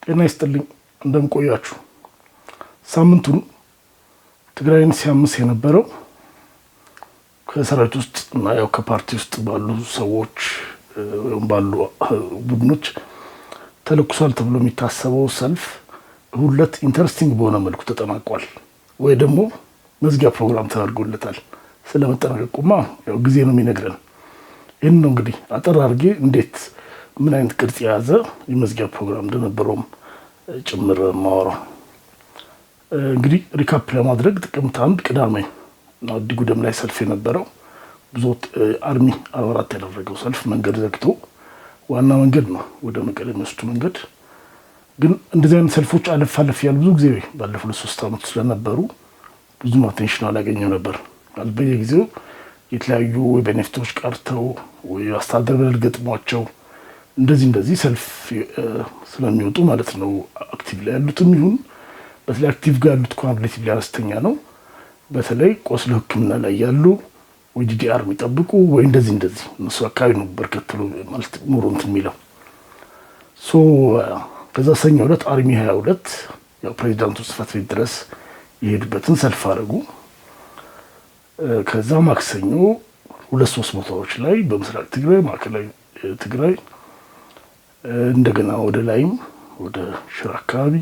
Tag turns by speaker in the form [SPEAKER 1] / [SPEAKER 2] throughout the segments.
[SPEAKER 1] ጤና ይስጥልኝ፣ እንደምን ቆያችሁ? ሳምንቱን ትግራይን ሲያምስ የነበረው ከሰራዊት ውስጥ እና ያው ከፓርቲ ውስጥ ባሉ ሰዎች ወይም ባሉ ቡድኖች ተለኩሷል ተብሎ የሚታሰበው ሰልፍ እሁድ ዕለት interesting በሆነ መልኩ ተጠናቋል፣ ወይ ደግሞ መዝጊያ ፕሮግራም ተደርጎለታል። ስለመጠናቀቁማ ያው ጊዜ ነው የሚነግረን። ይህን ነው እንግዲህ አጠር አድርጌ እንዴት ምን አይነት ቅርጽ የያዘ የመዝጊያ ፕሮግራም እንደነበረውም ጭምር ማወራው። እንግዲህ recap ለማድረግ ጥቅምት 1 ቅዳሜ አዲጉደም ላይ ሰልፍ የነበረው፣ ብዙ army 44 ያደረገው ሰልፍ፣ መንገድ ዘግቶ፣ ዋና መንገድ ነው ወደ መቀሌ የሚወስዱ መንገድ። ግን እንደዚህ አይነት ሰልፎች አለፍ አለፍ ያሉ ብዙ ጊዜ ባለፉት 3 ዓመት ስለነበሩ ብዙም attention አላገኘው ነበር። በየጊዜው የተለያዩ ወይ benefit ኦች ቀርተው ወይ አስተዳደር በደል ገጥሟቸው እንደዚህ እንደዚህ ሰልፍ ስለሚወጡ ማለት ነው። Active ላይ ያሉትም ይሁን በተለይ active ጋር ያሉት እንኳን relatively አነስተኛ ነው። በተለይ ቆስለው ሕክምና ላይ ያሉ ወይ DDR የሚጠብቁ ወይ እንደዚህ እንደዚህ እነሱ አካባቢ ነው በርከት ብሎ ማለት ኑሮ እንትን የሚለው። So ከዛ ሰኞ ዕለት army 22 ያው ፕሬዚዳንቱ ጽሕፈት ቤት ድረስ የሄዱበትን ሰልፍ አደረጉ። ከዛ ማክሰኞ ሁለት ሶስት ቦታዎች ላይ በምስራቅ ትግራይ፣ ማዕከላዊ ትግራይ፣ እንደገና ወደ ላይም ወደ ሽረ አካባቢ፣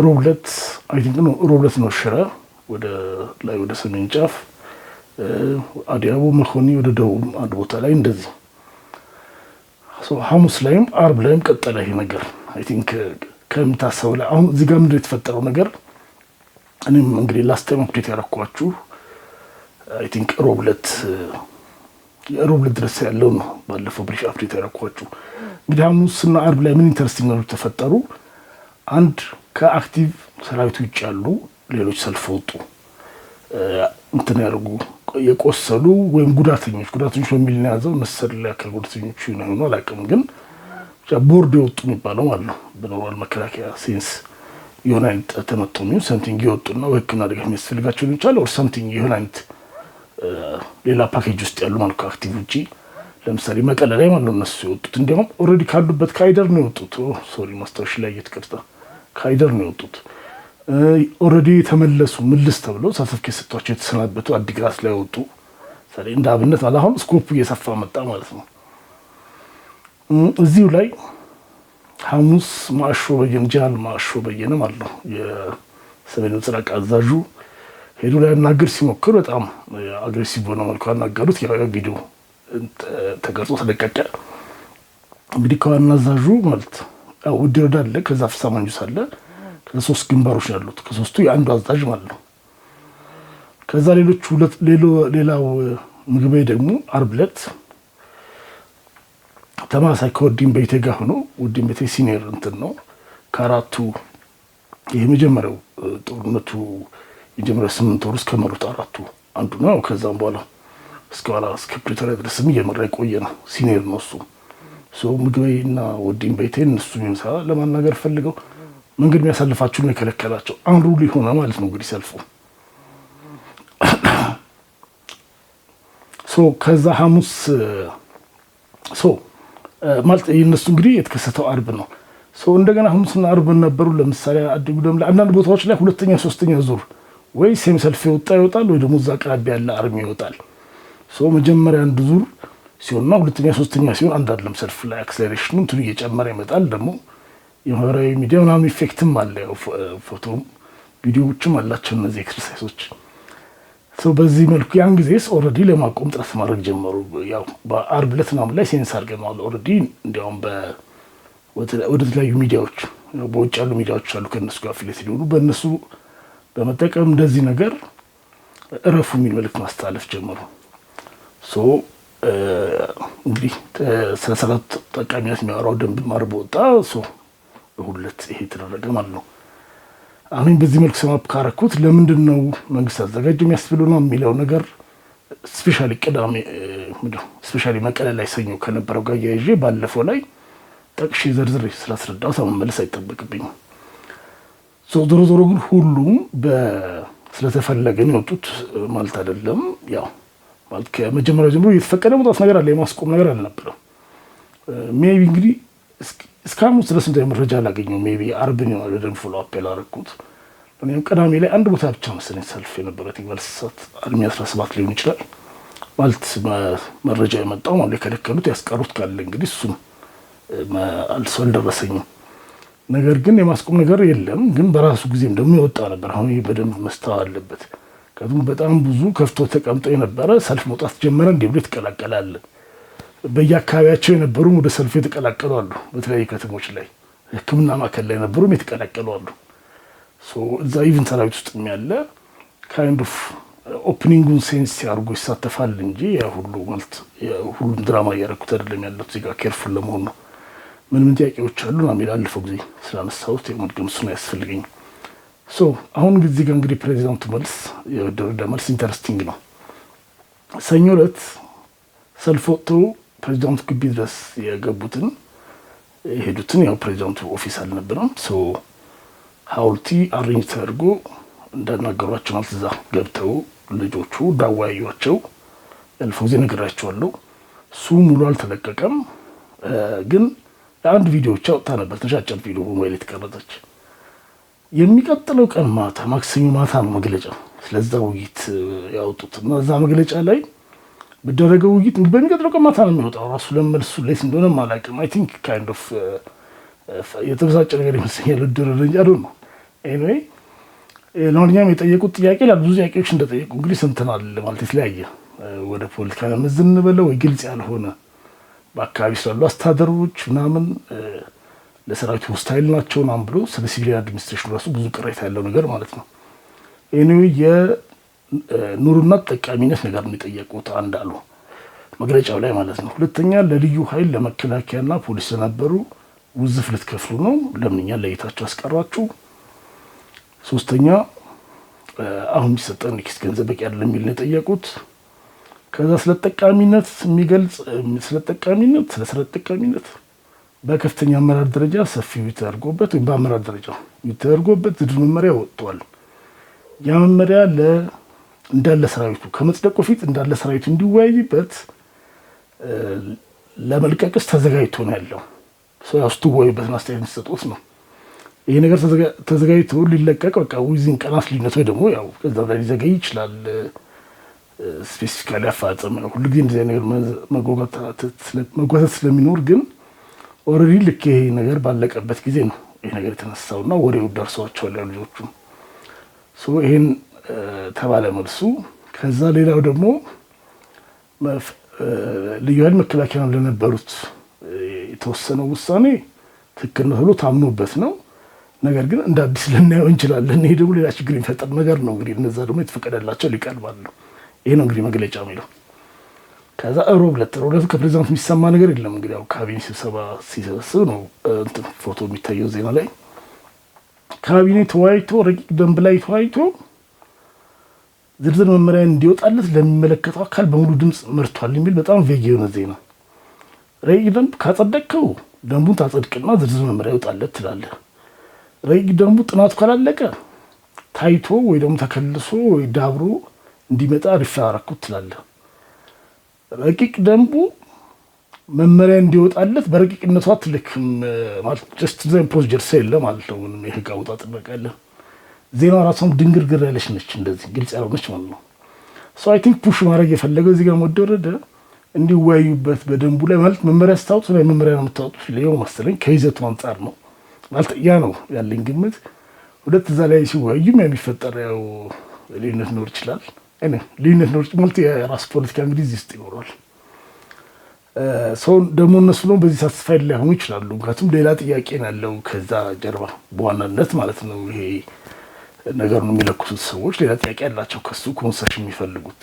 [SPEAKER 1] ሮብ ዕለት I think ነው፣ ሮብ ዕለት ነው፣ ሽረ ወደ ላይ ወደ ሰሜን ጫፍ፣ አዲያቦ፣ መኮኒ፣ ወደ ደቡብ አንድ ቦታ ላይ እንደዚህ። ሐሙስ ላይም አርብ ላይም ቀጠለ ይሄ ነገር። I think ከሚታሰበው ላይ አሁን እዚህ ጋር ምንድን የተፈጠረው ነገር፣ እኔም እንግዲህ last time update ያደረኳችሁ I think ሮብ ዕለት፣ የሮብ ዕለት ድረስ ያለው ነው። ባለፈው brief update ያደረኳችሁ እንግዲህ ሐሙስና አርብ ላይ ምን interesting ነገሮች ተፈጠሩ? አንድ ከ active ሰራዊት ውጭ ያሉ ሌሎች ሰልፍ ወጡ። እንትን ያደርጉ የቆሰሉ ወይም ጉዳተኞች፣ ጉዳተኞች በሚል ነው የያዘው፣ መሰል የአካል ጉዳተኞች ይሆኑ አላውቅም፣ ግን ቦርድ የወጡ የሚባለው ማለት ነው። በ normal መከላከያ sense የሆነ አይነት ተመቶ የሚሆን something የወጡና ወይ ሕክምና ድጋፍ የሚያስፈልጋቸው ሊሆን ይችላል or something የሆነ አይነት ሌላ ፓኬጅ ውስጥ ያሉ ማለት ከ active ውጭ። ለምሳሌ መቀለ ላይ ማለት ነው እነሱ የወጡት እንዲያውም already ካሉበት ከአይደር ነው የወጡት። Sorry፣ ማስታወሻ ላይ እየተቀርጣ ከአይደር ነው የወጡት። Already የተመለሱ፣ ምልስ ተብለው ሰርተፍኬት ሰጥቷቸው የተሰናበቱ አዲግራት ላይ ወጡ። እንደ አብነት ማለት አሁን scope ኡ እየሰፋ መጣ ማለት ነው። እዚሁ ላይ ሐሙስ ማዕሾ በየነ፣ ጀነራል ማዕሾ በየነ ማለት ነው፣ የሰሜን ምስራቅ አዛዡ ሄዶ ሊያናግር ሲሞክር በጣም aggressive በሆነ መልኩ አናገሩት። ያው ቪዲዮ ተቀርጾ ተለቀቀ። እንግዲህ ከዋና አዛዡ ማለት ውዲ ረዳ አለ፣ ከዛ ፍስሃ ማንጁስ አለ፣ ከዛ ሶስት ግንባሮች ያሉት ከሶስቱ የአንዱ አዛዥ ማለት ነው። ከዛ ሌሎች ሁለት፣ ሌላው ምግበይ ደግሞ አርብ ዕለት ተመሳሳይ ከወዲ እምበይቴ ጋር ሆኖ፣ ወዲ እምበይቴ senior እንትን ነው፣ ከአራቱ የመጀመሪያው ጦርነቱ የመጀመሪያው 8 ወር ውስጥ ከመሩት አራቱ አንዱ ነው። ከዛም በኋላ እስከ ኋላ እስከ ፕሪቶሪያ ድረስም እየመራ የቆየ ነው። Senior ነው እሱ። ምግበይና ወዲ እምበይቴ እነሱ ምሳ ለማናገር ፈልገው መንገድ የሚያሳልፋቸው ነው የከለከላቸው። Unruly ሆነ ማለት ነው እንግዲህ ሰልፉ። ከዛ ሐሙስ so ማለት የእነሱ እንግዲህ የተከሰተው አርብ ነው። እንደገና ሐሙስና አርብ ነበሩ። ለምሳሌ አዲጉደም ላይ አንዳንድ ቦታዎች ላይ ሁለተኛ ሶስተኛ ዙር ወይ same ሰልፍ የወጣ ይወጣል ወይ ደግሞ እዛ አቅራቢያ ያለ army ይወጣል። መጀመሪያ አንድ ዙር ሲሆንና ሁለተኛ ሶስተኛ ሲሆን አንድ አይደለም። ሰልፍ ላይ acceleration ኑ እንትኑ እየጨመረ ይመጣል። ደግሞ የማህበራዊ ሚዲያ ምናምን effect ም አለ። ፎቶም ቪዲዮዎችም አላቸው እነዚህ exercise ኦች። በዚህ መልኩ ያን ጊዜስ already ለማቆም ጥረት ማድረግ ጀመሩ። ያው በአርብ ዕለት ምናምን ላይ sense አድርገነዋል already። እንዲያውም ወደ ተለያዩ ሚዲያዎች፣ በውጭ ያሉ ሚዲያዎች አሉ ከእነሱ ጋር affiliate ሊሆኑ፣ በእነሱ በመጠቀም እንደዚህ ነገር እረፉ የሚል መልዕክት ማስተላለፍ ጀመሩ። So እንግዲህ ስለ ሰራዊት ጠቃሚነት የሚያወራው ደንብ ማርብ ወጣ። So እሁድ ዕለት ይሄ የተደረገ ማለት ነው። አሁን በዚህ መልኩ sum up ካረኩት ለምንድን ነው መንግስት አዘጋጅ የሚያስብሉ ነው የሚለው ነገር especially ቅዳሜ፣ especially መቀሌ ላይ ሰኞ ከነበረው ጋር እያይዤ ባለፈው ላይ ጠቅሼ ዘርዝሬ ስላስረዳሁት መመለስ አይጠበቅብኝም። ዞሮ ዞሮ ግን ሁሉም ስለተፈለገ ነው የወጡት ማለት አይደለም። ያው ማለት ከመጀመሪያው ጀምሮ የተፈቀደ መውጣት ነገር አለ፣ የማስቆም ነገር አልነበረም። Maybe እንግዲህ እስከ ሐሙስ ድረስ እንደ መረጃ አላገኘሁም። Maybe አርብን ይሆናል በደንብ follow up ያላረኩት። እኔም ቅዳሜ ላይ አንድ ቦታ ብቻ መሰለኝ ሰልፍ የነበረ፣ ባልሳሳት Army 17 ሊሆን ይችላል። ማለት መረጃ የመጣው ማለት የከለከሉት ያስቀሩት ካለ እንግዲህ እሱም አልደረሰኝም። ነገር ግን የማስቆም ነገር የለም። ግን በራሱ ጊዜም ደግሞ የወጣ ነበር። አሁን ይህ በደንብ መስተዋል አለበት። ምክንያቱም በጣም ብዙ ከፍቶ ተቀምጦ የነበረ ሰልፍ መውጣት ጀመረ እንዲህ ብሎ የተቀላቀላል። በየአካባቢያቸው የነበሩም ወደ ሰልፉ የተቀላቀሉ አሉ። በተለያዩ ከተሞች ላይ ሕክምና ማዕከል ላይ የነበሩም የተቀላቀሉ አሉ። እዛ even ሰራዊት ውስጥ ያለ kind of opening ኡን sense ሲያርጉ ይሳተፋል እንጂ ያ ሁሉ ማለት ሁሉም ድራማ እያደረኩት አይደለም ያለት፣ እዚህ ጋር careful ለመሆን ነው። ምን ምን ጥያቄዎች አሉ ና የሚል አለፈው ጊዜ ስላነሳሁት የመድገም እሱን አያስፈልገኝም። So አሁን እዚህ ጋር እንግዲህ ፕሬዚዳንቱ መልስ፣ የወረደ መልስ interesting ነው። ሰኞ ዕለት ሰልፍ ወጥተው ፕሬዚዳንቱ ግቢ ድረስ የገቡትን የሄዱትን ያው ፕሬዚዳንቱ office አልነበረም። So ሀውልቲ arrange ተደርጎ እንዳናገሯቸው ማለት እዛ ገብተው ልጆቹ እንዳወያዩቸው ያለፈው ጊዜ ነግራቸዋለሁ። እሱ ሙሉ አልተለቀቀም፣ ግን ለአንድ ቪዲዮ ብቻ ወጥታ ነበር። ትንሽ አጭር ቪዲዮ በሞባይል የተቀረጸች። የሚቀጥለው ቀን ማታ፣ ማክሰኞ ማታ ነው መግለጫው ስለዛ ውይይት ያወጡት እና እዛ መግለጫ ላይ በደረገው ውይይት በሚቀጥለው ቀን ማታ ነው የሚወጣው። ራሱ ለመልሱ late እንደሆነ አላውቅም። I think kind of የተበሳጨ ነገር ይመስለኛል። ደረደ እንጂ አዶ ነው። Anyway ለማንኛውም የጠየቁት ጥያቄ ላል ብዙ ጥያቄዎች እንደጠየቁ እንግዲህ ሰምተናል። ማለት የተለያየ ወደ ፖለቲካ መዝን በለው ወይ ግልጽ ያልሆነ በአካባቢ ስላሉ አስተዳደሮች ምናምን ለሰራዊቱ hostile ናቸው ምናምን ብሎ ስለ civil administration ኑ ራሱ ብዙ ቅሬታ ያለው ነገር ማለት ነው። Anyway የኑሮና ተጠቃሚነት ነገር ነው የጠየቁት አንድ አሉ መግለጫው ላይ ማለት ነው። ሁለተኛ ለልዩ ኃይል ለመከላከያና ፖሊስ ለነበሩ ውዝፍ ልትከፍሉ ነው፣ ለምን እኛን ለይታችሁ አስቀራችሁ? ሶስተኛ አሁን የሚሰጠን የኪስ ገንዘብ በቂ አይደለም የሚል ነው የጠየቁት። ከዛ ስለ ጠቃሚነት የሚገልጽ ስለ ተጠቃሚነት በከፍተኛ አመራር ደረጃ ሰፊ ውይይት ተደርጎበት ወይም በአመራር ደረጃ ውይይት ተደርጎበት ዝርዝር መመሪያ ወጥቷል። ያ መመሪያ እንዳለ ሰራዊቱ ከመጽደቁ በፊት እንዳለ ሰራዊቱ እንዲወያይበት ለመልቀቅስ ተዘጋጅቶ ነው ያለው። ሰው ያው ስትወያዩበት አስተያየት የሚሰጡት ነው። ይሄ ነገር ተዘጋጅቶ ሊለቀቅ በቃ within ቀናት ልዩነት ወይ ደግሞ ያው ከዛ በላይ ሊዘገይ ይችላል። Specifically አፈጻጸም ሁሉ ጊዜ እንደዚህ ነገር መጓተት ስለሚኖር ግን already ልክ ይሄ ነገር ባለቀበት ጊዜ ነው ይሄ ነገር የተነሳውና ወሬው ደርሰዋቸዋል ያሉ ልጆቹ። So ይሄን ተባለ መልሱ። ከዛ ሌላው ደግሞ ልዩ ኃይል መከላከያ ለነበሩት የተወሰነው ውሳኔ ትክክል ነው ተብሎ ታምኖበት ነው። ነገር ግን እንደ አዲስ ልናየው እንችላለን። ይሄ ደግሞ ሌላ ችግር የሚፈጠር ነገር ነው። እንግዲህ እነዛ ደግሞ የተፈቀደላቸው ሊቀርባሉ። ይሄ ነው እንግዲህ መግለጫ የሚለው። ከዛ ሮብ ዕለት ከፕሬዚዳንቱ የሚሰማ ነገር የለም። እንግዲህ ያው ካቢኔ ስብሰባ ሲሰበስብ ነው እንትን ፎቶ የሚታየው ዜና ላይ። ካቢኔ ተወያይቶ ረቂቅ ደንብ ላይ ተወያይቶ ዝርዝር መመሪያ እንዲወጣለት ለሚመለከተው አካል በሙሉ ድምፅ መርቷል የሚል በጣም vague የሆነ ዜና። ረቂቅ ደንብ ካጸደቅከው ደንቡን ታጸድቅና ዝርዝር መመሪያ ይወጣለት ትላለህ። ረቂቅ ደንቡ ጥናቱ ካላለቀ ታይቶ ወይ ደግሞ ተከልሶ ወይ ዳብሮ እንዲመጣ refer አደረኩት ትላለህ። ረቂቅ ደንቡ መመሪያ እንዲወጣለት በረቂቅነቱ አትልክም ማለት just procedure የለ ማለት ነው። ምንም የህግ አወጣጥ በቃ ያለ ዜናው ራሷም ድንግርግር ያለች ነች፣ እንደዚህ ግልጽ ያልሆነች ማለት ነው። So I think push ማድረግ የፈለገው እዚህ ጋር ወደወረደ እንዲወያዩበት በደንቡ ላይ ማለት መመሪያ ስታወጡ ላይ መመሪያ ነው የምታወጡት ሊሆን መሰለኝ ከይዘቱ አንጻር ነው ማለት ያ ነው ያለኝ ግምት። ሁለት እዛ ላይ ሲወያዩም የሚፈጠር ያው ልዩነት ሊኖር ይችላል። ልዩነት ሊኖር ማለት የራስ ፖለቲካ እንግዲህ እዚህ ውስጥ ይኖረዋል። ሰው ደግሞ እነሱ ነው በዚህ satisfied ላይሆኑ ይችላሉ። ምክንያቱም ሌላ ጥያቄ ነው ያለው ከዛ ጀርባ በዋናነት ማለት ነው። ይሄ ነገሩን የሚለኩሱት ሰዎች ሌላ ጥያቄ ያላቸው ከሱ concession የሚፈልጉት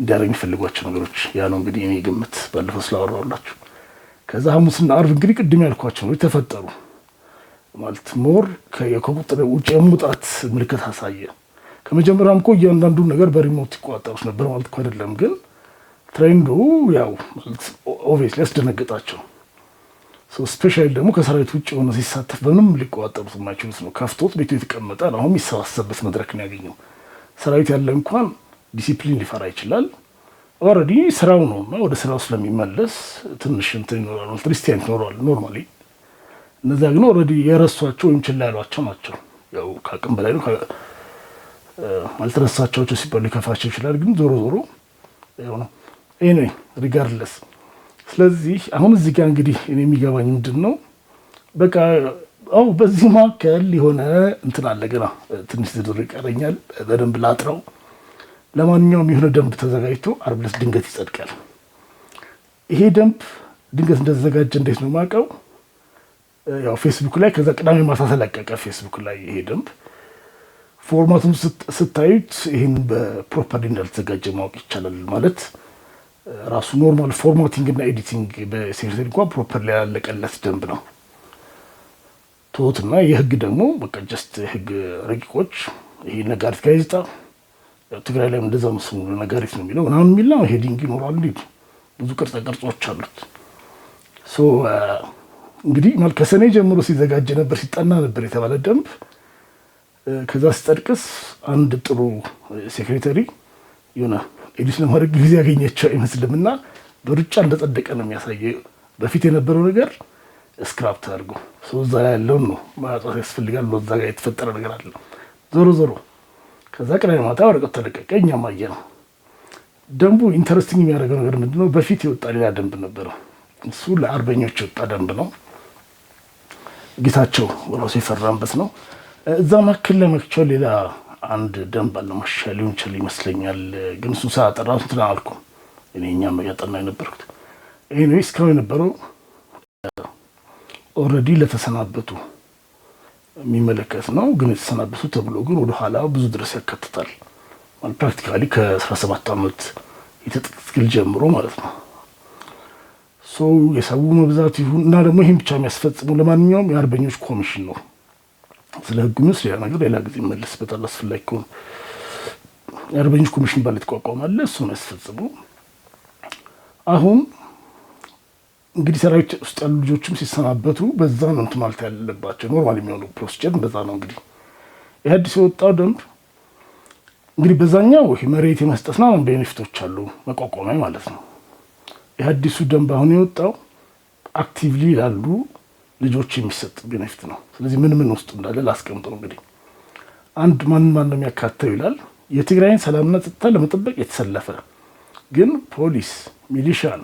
[SPEAKER 1] እንዲያደርግ የሚፈልጓቸው ነገሮች ያ ነው እንግዲህ እኔ ግምት ባለፈው ስላወራሁላችሁ። ከዛ ሐሙስና አርብ እንግዲህ ቅድም ያልኳቸው ነው የተፈጠሩ ማለት more ከቁጥጥር ውጭ የመውጣት ምልክት አሳየ። ከመጀመሪያም እኮ እያንዳንዱ ነገር በ remote ይቆጣጠሩት ነበር ማለት እኮ አይደለም፣ ግን trend ኡ ያው ማለት obviously ያስደነግጣቸው። Specially ደግሞ ከሰራዊት ውጭ የሆነ ሲሳተፍ በምንም ሊቆጣጠሩት የማይችሉት ነው። ከፍቶት ቤቱ የተቀመጠ አሁን የሚሰባሰብበት መድረክ ነው ያገኘው። ሰራዊት ያለ እንኳን ዲሲፕሊን ሊፈራ ይችላል። Already ስራው ነው እና ወደ ስራው ስለሚመለስ ትንሽ እንትን ይኖራል፣ restraint ይኖረዋል normally። እነዚያ ግን already የረሷቸው ወይም ችላ ያሏቸው ናቸው። ያው ከአቅም በላይ ነው ማለት ረሳቸዋቸው ሲባሉ ሊከፋቸው ይችላል። ግን ዞሮ ዞሮ ያው ነው። Anyway, regardless፣ ስለዚህ አሁን እዚህ ጋር እንግዲህ እኔ የሚገባኝ ምንድን ነው፣ በቃ አው በዚህ መካከል የሆነ እንትን አለ፣ ገና ትንሽ ዝርዝር ይቀረኛል በደንብ ላጥረው። ለማንኛውም የሆነ ደንብ ተዘጋጅቶ ዓርብ ዕለት ድንገት ይጸድቃል። ይሄ ደንብ ድንገት እንደተዘጋጀ እንዴት ነው የማውቀው? ያው ፌስቡክ ላይ ከዛ ቅዳሜ ማታ ተለቀቀ። ፌስቡክ ላይ ይሄ ደንብ format ኡን ስታዩት ይህን በ properly እንዳልተዘጋጀ ማወቅ ይቻላል። ማለት ራሱ normal formatting እና editing በ secretary እንኳን properly ያላለቀለት ደንብ ነው። ትሁትና የህግ ደግሞ በቃ just የህግ ረቂቆች ይሄ ነጋሪት ጋዜጣ ትግራይ ላይ እንደዛ መስሙ ነጋሪት ነው የሚለው ምናምን የሚል ነው። Heading ይኖራል። እንዲህ ብዙ ቅርጸ ቅርጾች አሉት። So እንግዲህ ማለት ከሰኔ ጀምሮ ሲዘጋጅ ነበር፣ ሲጠና ነበር የተባለ ደንብ ከዛ ሲጸድቅስ አንድ ጥሩ secretary የሆነ edit ለማድረግ ጊዜ ያገኘቸው አይመስልም እና በሩጫ እንደጸደቀ ነው የሚያሳየው። በፊት የነበረው ነገር scrap ተደርጎ ሰው እዛ ላይ ያለውን ነው ማጥራት ያስፈልጋል። እዛ ጋር የተፈጠረ ነገር አለ። ዞሮ ዞሮ ከዛ ቅዳሜ ማታ ወረቀቱ ተለቀቀ፣ እኛም አየነው። ደንቡ interesting የሚያደርገው ነገር ምንድነው? በፊት የወጣ ሌላ ደንብ ነበረው። እሱ ለአርበኞች የወጣ ደንብ ነው። ጌታቸው ራሱ የፈራንበት ነው። እዛ መካከል ላይ መክቸው ሌላ አንድ ደንብ አለ፣ ማሻሻያ ሊሆን ይችላል ይመስለኛል። ግን እሱ ሳያጠራ እንትን አልኩም እኔ፣ እኛም እያጠና የነበርኩት። Anyway፣ እስካሁን የነበረው already ለተሰናበቱ የሚመለከት ነው። ግን የተሰናበቱ ተብሎ ግን ወደኋላ ብዙ ድረስ ያካትታል። Practically ከ17 ዓመት የትጥቅ ትግል ጀምሮ ማለት ነው። So የሰው መብዛት ይሁን እና ደግሞ ይህን ብቻ የሚያስፈጽሙ ለማንኛውም የአርበኞች ኮሚሽን ነው። ስለ ህጉ ምስ ሌላ ነገር ሌላ ጊዜ መለስበታል አስፈላጊ ከሆነ። የአርበኞች ኮሚሽን ባለ የተቋቋመ እሱ ነው ያስፈጽመው። አሁን እንግዲህ ሰራዊት ውስጥ ያሉ ልጆችም ሲሰናበቱ በዛ ነው እንትን ማለት ያለባቸው። Normal የሚሆኑ procedure በዛ ነው። እንግዲህ ይህ አዲስ የወጣው ደንብ እንግዲህ በዛኛው ይሄ መሬት የመስጠትና benefit ኦች አሉ፣ መቋቋሚያ ማለት ነው። ይህ አዲሱ ደንብ አሁን የወጣው actively ላሉ ልጆች የሚሰጥ benefit ነው። ስለዚህ ምን ምን ውስጡ እንዳለ ላስቀምጠው። እንግዲህ አንድ ማን ማን ነው የሚያካተው ይላል። የትግራይን ሰላምና ጸጥታ ለመጠበቅ የተሰለፈ ግን ፖሊስ፣ ሚሊሻን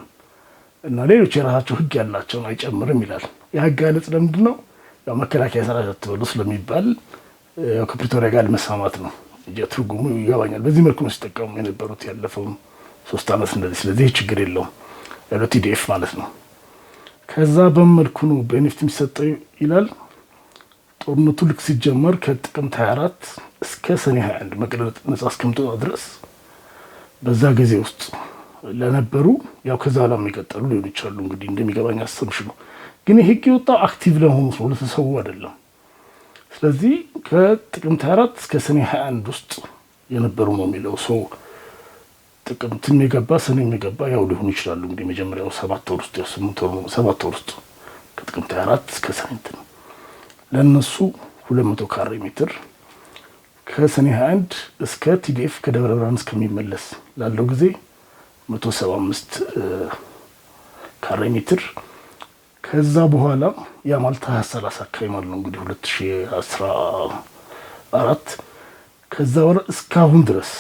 [SPEAKER 1] እና ሌሎች የራሳቸው ህግ ያላቸውን አይጨምርም ይላል። የህግ ገለጽ ለምንድን ነው? ያው መከላከያ ሰራዊት አትበሉ ስለሚባል ያው ከፕሪቶሪያ ጋር ለመስማማት ነው። ትርጉሙ ይገባኛል። በዚህ መልኩ ነው ሲጠቀሙ የነበሩት ያለፈውን 3 ዓመት እንደዚህ። ስለዚህ ችግር የለውም ያለው TDF ማለት ነው። ከዛ በምን መልኩ ነው benefit የሚሰጠው ይላል። ጦርነቱ ልክ ሲጀመር ከጥቅምት 24 እስከ ሰኔ 21 መቀሌ ነጻ እስከምትወጣ ድረስ በዛ ጊዜ ውስጥ ለነበሩ፣ ያው ከዛ ኋላ የሚቀጠሉ ሊሆኑ ይችላሉ። እንግዲህ እንደሚገባኝ assumption ነው። ግን ህግ የወጣው active ለሆኑ ሰው፣ ለተሰዉ አይደለም። ስለዚህ ከጥቅምት 24 እስከ ሰኔ 21 ውስጥ የነበሩ ነው የሚለው። ሰው ጥቅምትም የገባ ሰኔም የገባ ያው ሊሆኑ ይችላሉ። እንግዲህ መጀመሪያው 7 ወር ውስጥ፣ 8 ወር፣ 7 ወር ውስጥ ከጥቅምት 24 እስከ ሰኔ እንትን ለእነሱ 200 ካሬ ሜትር፣ ከሰኔ 21 እስከ TDF ከደብረ ብርሃን እስከሚመለስ ላለው ጊዜ 175 ካሬ ሜትር፣ ከዛ በኋላ ያ ማለት 2030 አካባቢ ማለት ነው እንግዲህ 2014፣ ከዛ በኋላ እስካሁን ድረስ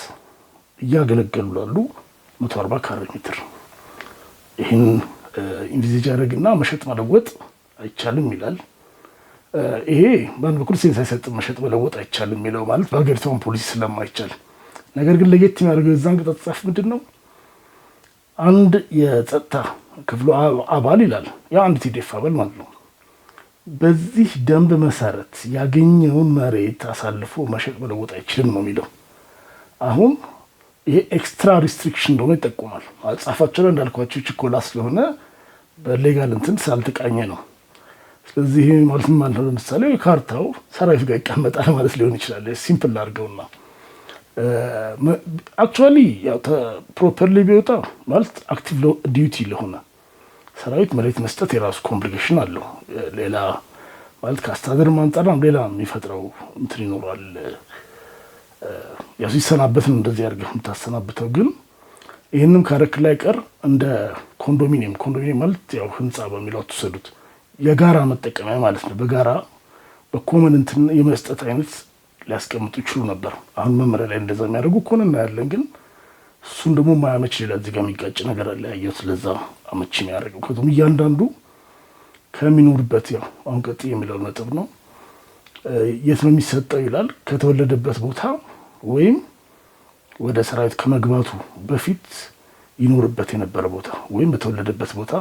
[SPEAKER 1] እያገለገሉ ላሉ 140 ካሬ ሜትር። ይህን envisage ያደረግና መሸጥ መለወጥ አይቻልም ይላል። ይሄ በአንድ በኩል sense አይሰጥም። መሸጥ መለወጥ አይቻልም የሚለው ማለት በሀገሪቷን ፖሊሲ ስለማይቻል። ነገር ግን ለየት የሚያደርገው የዛን ቅጣት ጻፍ ምንድን ነው? አንድ የጸጥታ ክፍሉ አባል ይላል። ያ አንድ TDF አባል ማለት ነው። በዚህ ደንብ መሰረት ያገኘውን መሬት አሳልፎ መሸጥ መለወጥ አይችልም ነው የሚለው። አሁን ይሄ extra restriction እንደሆነ ይጠቁማል። ጻፋቸው ላይ እንዳልኳቸው ችኮላ ስለሆነ በ legal እንትን ስላልተቃኘ ነው። ስለዚህ ማለት ማለት ነው፣ ለምሳሌ ካርታው ሰራዊት ጋር ይቀመጣል ማለት ሊሆን ይችላል። Simple አድርገውና actually properly ቢወጣ ማለት active duty ለሆነ ሰራዊት መሬት መስጠት የራሱ complication አለው። ሌላ ማለት ከአስተዳደር አንጻር ሌላ የሚፈጥረው እንትን ይኖራል። ያው ሲሰናበት ነው እንደዚህ አድርገህ የምታሰናብተው። ግን ይህንም ካረክ ላይ ቀር እንደ ኮንዶሚኒየም፣ ኮንዶሚኒየም ማለት ያው ህንፃ በሚለው አትውሰዱት። የጋራ መጠቀሚያ ማለት ነው። በጋራ በ common እንትን የመስጠት አይነት ሊያስቀምጡ ይችሉ ነበር። አሁን መመሪያ ላይ እንደዛ የሚያደርጉ ከሆነ እናያለን። ግን እሱን ደግሞ ማያመች ሌላ እዚህ ጋር የሚጋጭ ነገር አለ ያየሁት። ለዛ አመቺ የሚያደርገው ምክንያቱም እያንዳንዱ ከሚኖርበት፣ ያው አሁን ቀጥ የሚለው ነጥብ ነው። የት ነው የሚሰጠው ይላል። ከተወለደበት ቦታ ወይም ወደ ሰራዊት ከመግባቱ በፊት ይኖርበት የነበረ ቦታ ወይም በተወለደበት ቦታ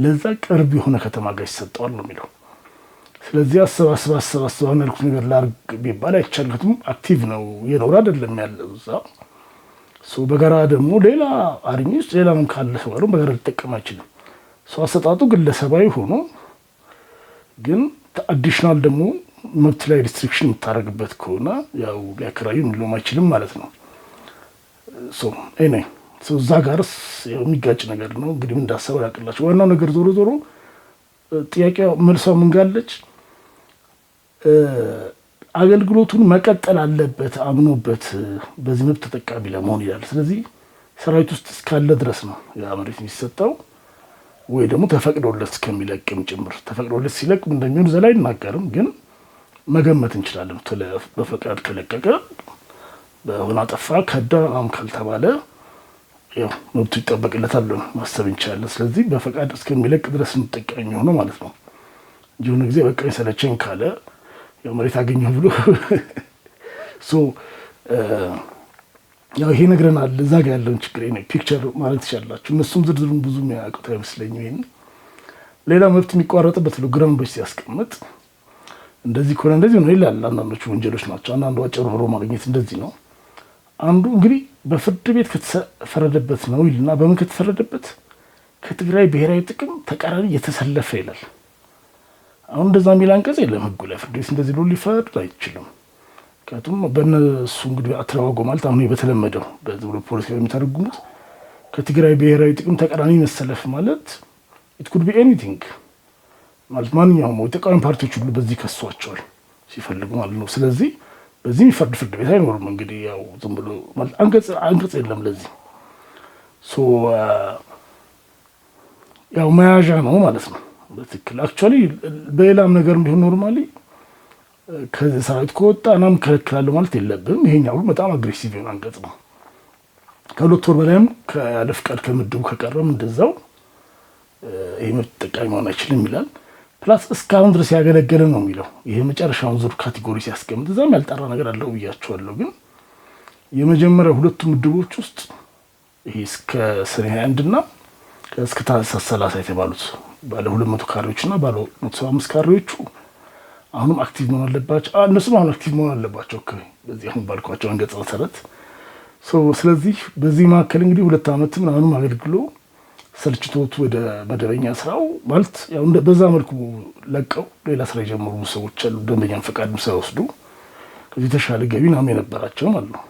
[SPEAKER 1] ለዛ ቅርብ የሆነ ከተማ ጋር ይሰጠዋል ነው የሚለው። ስለዚህ አሰባስብ አሰባስብ አሁን ያልኩት ነገር ላርግ ቢባል አይቻልም። Active ነው፣ የኖረ አይደለም ያለው እዛ። በጋራ ደግሞ ሌላ army ውስጥ ሌላም ካለ ሰው ጋር በጋራ ሊጠቀም አይችልም። So አሰጣጡ ግለሰባዊ ሆኖ ግን additional ደግሞ መብት ላይ restriction የምታደርግበት ከሆነ ያው ሊያከራዩ ሊሎም አይችልም ማለት ነው። Anyway፣ እዛ ጋርስ የሚጋጭ ነገር ነው። እንግዲህ ምን እንዳሰበው ያውቅላቸው። ዋናው ነገር ዞሮ ዞሮ ጥያቄ መልሷ ምን ጋለች? አገልግሎቱን መቀጠል አለበት አምኖበት በዚህ መብት ተጠቃሚ ለመሆን ይላል። ስለዚህ ሰራዊት ውስጥ እስካለ ድረስ ነው ያ መሬት የሚሰጠው ወይ ደግሞ ተፈቅዶለት እስከሚለቅም ጭምር። ተፈቅዶለት ሲለቅ እንደሚሆን እዛ ላይ አይናገርም፣ ግን መገመት እንችላለን። በፈቃድ ከለቀቀ፣ በሆነ አጠፋ ከዳ ምናምን ካልተባለ ያው መብቱ ይጠበቅለታል ብለን ማሰብ እንችላለን። ስለዚህ በፈቃድ እስከሚለቅ ድረስ እንጠቀም የሚሆነው ማለት ነው እንጂ የሆነ ጊዜ በቃ ሰለቸኝ ካለ ያው መሬት አገኘሁ ብሎ፣ so ያው ይሄ ነግረናል። እዛ ጋ ያለውን ችግር picture ማለት ትችላላችሁ። እነሱም ዝርዝሩን ብዙ የሚያውቁት አይመስለኝም። ይሄን ሌላ መብት የሚቋረጥበት ብሎ ground ኦች ሲያስቀምጥ እንደዚህ ከሆነ እንደዚህ ነው ይላል። አንዳንዶቹ ወንጀሎች ናቸው። አንዳንዱ አጭበርብሮ ማግኘት እንደዚህ ነው። አንዱ እንግዲህ በፍርድ ቤት ከተፈረደበት ነው ይልና በምን ከተፈረደበት? ከትግራይ ብሔራዊ ጥቅም ተቃራኒ የተሰለፈ ይላል። አሁን እንደዛ የሚል አንቀጽ የለም ህጉ ላይ። ፍርድ ቤት እንደዚህ ብሎ ሊፈርድ አይችልም። ምክንያቱም በእነሱ እንግዲህ አተረጓጎም ማለት አሁን በተለመደው በዚህ ብሎ ፖለቲካ የሚተረጉሙት ከትግራይ ብሔራዊ ጥቅም ተቃራኒ መሰለፍ ማለት it could be anything፣ ማለት ማንኛውም የተቃዋሚ ፓርቲዎች ሁሉ በዚህ ከሷቸዋል ሲፈልጉ ማለት ነው። ስለዚህ በዚህ የሚፈርድ ፍርድ ቤት አይኖርም። እንግዲህ ያው ዝም ብሎ ማለት አንቀጽ የለም ለዚህ። So ያው መያዣ ነው ማለት ነው። በትክክል actually በሌላም ነገር ቢሆን normally ከዚህ ሰራዊት ከወጣ እናም ከለክላለሁ ማለት የለብም። ይሄኛው በጣም aggressive የሆነ አንቀጽ ነው። ከ2 ወር በላይም ያለ ፍቃድ ከምድቡ ከቀረም እንደዛው ይሄ መብት ተጠቃሚ መሆን አይችልም ይላል። Plus እስካሁን ድረስ ያገለገለ ነው የሚለው። ይሄ መጨረሻውን ዙር category ሲያስቀምጥ እዛም ያልጠራ ነገር አለው ብያቸዋለሁ። ግን የመጀመሪያ ሁለቱ ምድቦች ውስጥ ይሄ እስከ ሰኔ 21 እና እስከ ታህሳስ 30 የተባሉት ባለ 200 ካሬዎች እና ባለ 175 ካሬዎቹ አሁንም active መሆን አለባቸው። እነሱም አሁን active መሆን አለባቸው በዚህ አሁን ባልኳቸው አንቀጽ መሰረት። ስለዚህ በዚህ መካከል እንግዲህ 2 ዓመት ምናምንም አገልግሎ ሰልችቶት ወደ መደበኛ ስራው ማለት ያው በዛ መልኩ ለቀው ሌላ ስራ የጀመሩ ሰዎች አሉ። ደንበኛን ፈቃድም ሳይወስዱ ከዚህ የተሻለ ገቢ ምናምን የነበራቸው ማለት ነው።